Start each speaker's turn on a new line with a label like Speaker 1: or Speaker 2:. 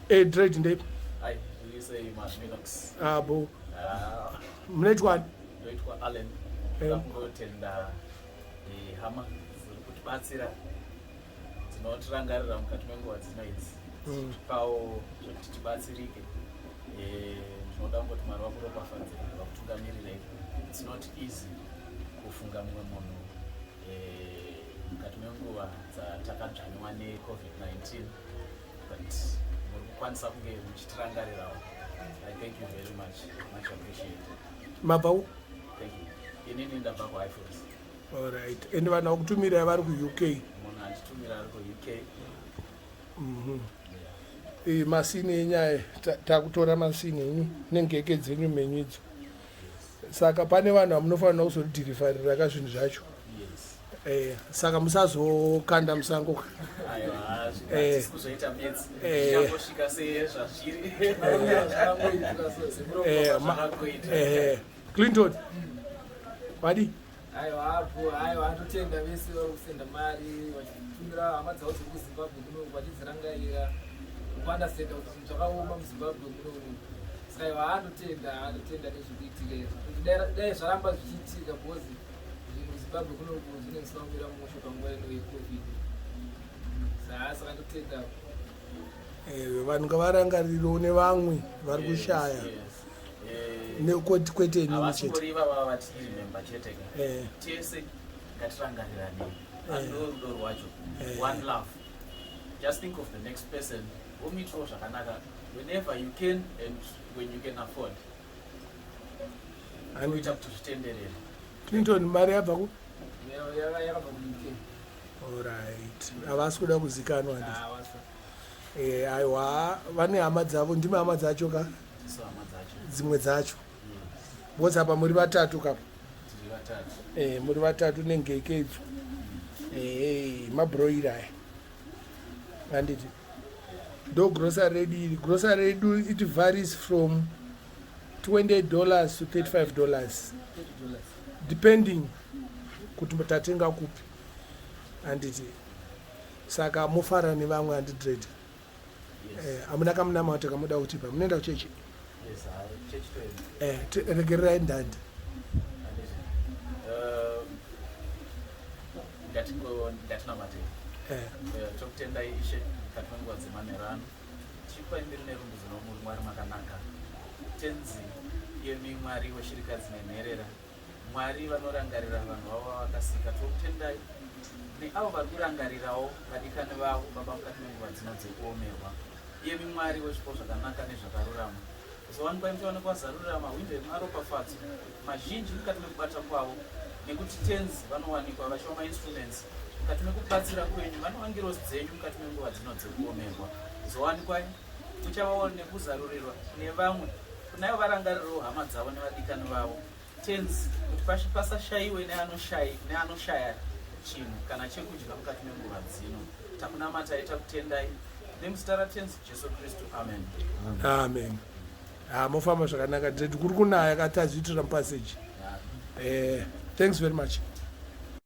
Speaker 1: Dread ndeipi?
Speaker 2: Ai, zviri maMinox.
Speaker 1: Abo.
Speaker 2: Ah,
Speaker 1: Munoitwa ani?
Speaker 2: Ndoitwa Allen. Ndakungotenda hama dziri kutibatsira, dzinotirangarira mukati menguva dzino idzi, tipawo zvekuti tibatsirike. Ndinoda kungoti Mwari vakuropafadze, vakutungamirirei. It's not easy kufunga mumwe munhu mukati menguva dzatakadzvanyiwa neCOVID-19, but muri kukwanisa kunge muchitirangarirawo. I thank you very much, much appreciated.
Speaker 1: Mabva ku?
Speaker 2: Thank you. Inini ndabva kuHighfields.
Speaker 1: Alright, and vanhu vakutumirai vari kuUK?
Speaker 2: Munhu anditumira ari kuUK.
Speaker 1: Masini enyaya, takutora masini enyu nengeke dzenyu menyu idzo. Saka pane vanhu vamunofanira kuzodhirifarira ka zvinhu zvacho?
Speaker 2: Yes.
Speaker 1: Saka musazokanda musango ka.
Speaker 2: Aiwa, hatisi kuzoita metsi. Zvichangosvika sezvazviri. Zvakangoita.
Speaker 1: Clinton, wadi?
Speaker 3: Aiwa apo, aiwa, andotenda vese vari kusenda mari vachitumira hama dzavo dziri kuZimbabwe kuno, vachidzirangarira, kuunderstanda kuti zvinhu zvakaoma muZimbabwe munomu. Saka aiwa, andotenda, andotenda nezvikuitika izvi, kuti dai zvaramba zvichiitika, because zvinhu muZimbabwe kunoku zvinenge zvisina kumira mushe panguva ino yeCOVID. Saka ndotenda.
Speaker 1: Vanhu ngavarangarirewo nevamwe vari kushaya.
Speaker 2: Yes.
Speaker 1: Kwete inini chete.
Speaker 2: Havasingori ivava vatiremember chete ka. Tese ngatirangariranei. Ndo rudo rwacho. One love. Just think of the next person, womuitirawo zvakanaka whenever you can and when you can afford. Kuita kuti zvitenderere.
Speaker 1: Clinton, mari yabva ku?
Speaker 3: Yakabva kuUK.
Speaker 1: Alright, havasi kuda kuzikanwa, handiti?
Speaker 3: Ah, wasa.
Speaker 1: Aiwa, vane hama dzavo, ndime hama dzacho ka?
Speaker 2: Ndiso hama dzacho.
Speaker 1: Dzimwe dzacho.
Speaker 2: Yes.
Speaker 1: Because apa muri vatatu kapa.
Speaker 2: Tiri vatatu.
Speaker 1: Muri vatatu nengeke idzo. Mabroiler aya, handiti? Ndo grocery redu iri. Grocery redu, it varies from $28 to $35.
Speaker 3: $30.
Speaker 1: Depending kuti tatenga kupi, handiti? Saka mufara nevamwe, handiti?
Speaker 2: Yes.
Speaker 1: Hamuna kamunamato kamuda kutipa? Munoenda kuchechi?
Speaker 2: Yes, hai, chechi toenda.
Speaker 1: Regererai ndandi.
Speaker 2: Handiti. Ngatinamate. Tokutendai Ishe mukati menguva dzemanheru ano. Tichipa imbiri nerumbidzo nomuri Mwari makanaka. Tenzi, iyemi Mwari weshirikadzi nenherera. Mwari vanorangarira vanhu vavo vavakasika. Tokutendai neavo vari kurangarirawo vadikani vavo, Baba, mukati menguva dzino dzekuomerwa. Iyemi Mwari wezvipo zvakanaka nezvakarurama. Zowanikwa muchiwanikwa zarurira mahwindo emaropafadzo mazhinji mukati mekubata kwavo, nekuti Tenzi vanowanikwa vachiva mainstruments mukati mekubatsira kwenyu, vanova ngirozi dzenyu mukati menguva dzino dzekuomerwa. Zowanikwai muchavawo nekuzarurirwa nevamwe kunaivo varangarirewo hama dzavo nevadikani vavo, Tenzi, kuti pasashayiwe neanoshaya chinhu kana chekudya mukati menguva dzino. Takunamatai, takutendai nemuzita raTenzi Jesu Kristu, amen.
Speaker 1: Amen. Ha, mofamba zvakanaka. Dread, kuri kunaya, katazviitira mupassage. Thanks very much.